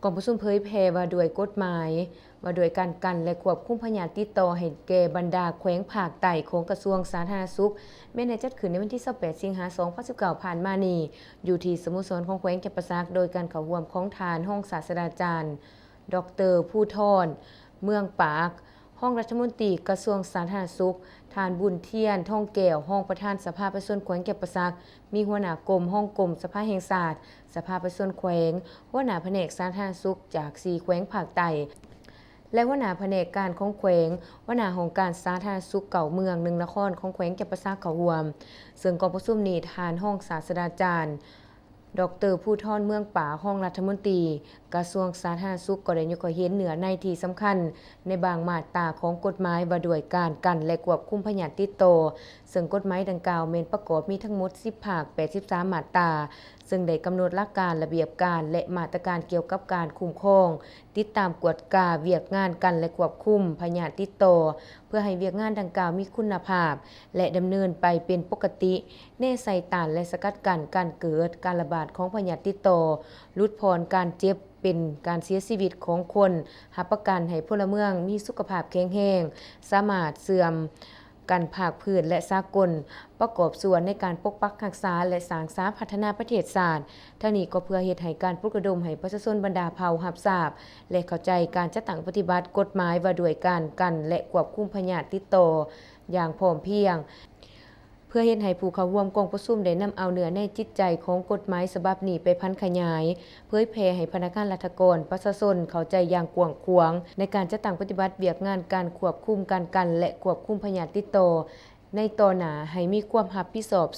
ກອງປະຊຸມເຜີຍແຜ່ວ່າດ້ວຍກົດໝາຍວ່າດ້ວຍການກັນ ແລະ ຄວບຄຸມພະຍາດຕິດຕໍ່ໃຫ້ແກ່ບັນດາແຂວງພາກໃຕ້ຂອງກະຊວງສາທາລະນະສຸກ ແມ່ນໄດ້ຈັດຂຶ້ນໃນວັນທີຊາວແປດ ສິງຫາ ສອງພັນສິບເກົ້າ ຜ່ານມານີ້ ຢູ່ທີ່ສະໂມສອນຂອງແຂວງຈຳປາສັກ ໂດຍການເຂົ້າຮ່ວມຂອງທ່ານຮອງສາດສະດາຈານ ດອກເຕີ ພູທອນ ເມືອງປາກ, ຮອງລັດຖະມົນຕີກະຊວງສາທາລະນະສຸກ, ທ່ານ ບຸນທຽນ ທອງແກ້ວ ຮອງປະທານສະພາປະຊາຊົນແຂວງຈຳປາສັກ, ມີຫົວໜ້າກົມ, ຮອງກົມສະພາແຫ່ງຊາດ, ສະພາປະຊາຊົນແຂວງ, ຫົວໜ້າພະແນກສາທາລະນະສຸກຈາກສີ່ແຂວງພາກໃຕ້ ແລະ ຫົວໜ້າພະແນກການຂອງແຂວງ, ຫົວໜ້າຫ້ອງການສາທາລະນະສຸກເກົ້າເມືອງ ໜຶ່ງນະຄອນຂອງແຂວງຈຳປາສັກເຂົ້າຮ່ວມ. ເຊິ່ງກອງປະຊຸມນີ້ ທ່ານຮອງສາດສະດາຈານ ດອກເຕີ ພູທອນ ເມືອງປາກ, ຮອງລັດຖະມົນຕີກະຊວງສາທາລະນະສຸກ ກໍໄດ້ຍົກໃຫ້ເຫັນເນື້ອໃນທີ່ສຳຄັນໃນບາງມາດຕາຂອງກົດໝາຍວ່າດ້ວຍການກັນ ແລະ ຄວບຄຸມພະຍາດຕິດຕໍ່, ເຊິ່ງກົດໝາຍດັ່ງກ່າວແມ່ນປະກອບມີທັງໝົດສິບພາກ ແປດສິບສາມມາດຕາ, ເຊິ່ງໄດ້ກຳນົດຫຼັກການ, ລະບຽບການ ແລະ ມາດຕະການກ່ຽວກັບການຄຸ້ມຄອງ, ຕິດຕາມກວດກາວຽກງານກັນ ແລະ ຄວບຄຸມພະຍາດຕິດຕໍ່ ເພື່ອໃຫ້ວຽກງານດັ່ງກ່າວມີຄຸນນະພາບ ແລະ ດຳເນີນໄປເປັນປົກກະຕິ, ແນໃສ່ຕ້ານ ແລະ ສະກັດກັ້ນການເກີດການລະບາດຂອງພະຍາດຕິດຕໍ່, ຫຼຸດຜ່ອນການເຈັບເປັນການເສຍຊີວິດຂອງຄົນ, ຮັບປະກັນໃຫ້ພົນລະເມືອງມີສຸຂະພາບແຂງແຮງ, ສາມາດເຊື່ອມກັນພາກພື້ນ ແລະ ສາກົນ, ປະກອບສ່ວນໃນການປົກປັກຮັກສາ ແລະ ສ້າງສາພັດທະນາປະເທດຊາດ. ທັງນີ້ກໍເພື່ອເຮັດໃຫ້ການປຸກລະດົມໃຫ້ປະຊາຊົນບັນດາເຜົ່າຮັບຊາບ ແລະ ເຂົ້າໃຈການຈັດຕັ້ງປະຕິບັດກົດໝາຍວ່າດ້ວຍການກັນ ແລະ ຄວບຄຸມພະຍາດຕິດຕໍ່ຢ່າງພ້ອມພຽງ, ເພື່ອເຮັດໃຫ້ຜູ້ເຂົ້າຮ່ວມກອງປະຊຸມໄດ້ນຳເອົາເນື້ອໃນຈິດໃຈຂອງກົດໝາຍສະບັບນີ້ໄປຜັນຂະຫຍາຍ, ເຜີຍແຜ່ໃຫ້ພະນັກງານລັດຖະກອນ, ປະຊາຊົນເຂົ້າໃຈຢ່າງກວ້າງຂວາງໃນການຈັດຕັ້ງປະຕິບັດວຽກງານການຄວບຄຸມການກັນ ແລະ ຄວບຄຸມພະຍາດຕິດຕໍ່ໃນຕໍ່ໜ້າໃຫ້ມີຄວາມຮັບຜິດຊອບສູ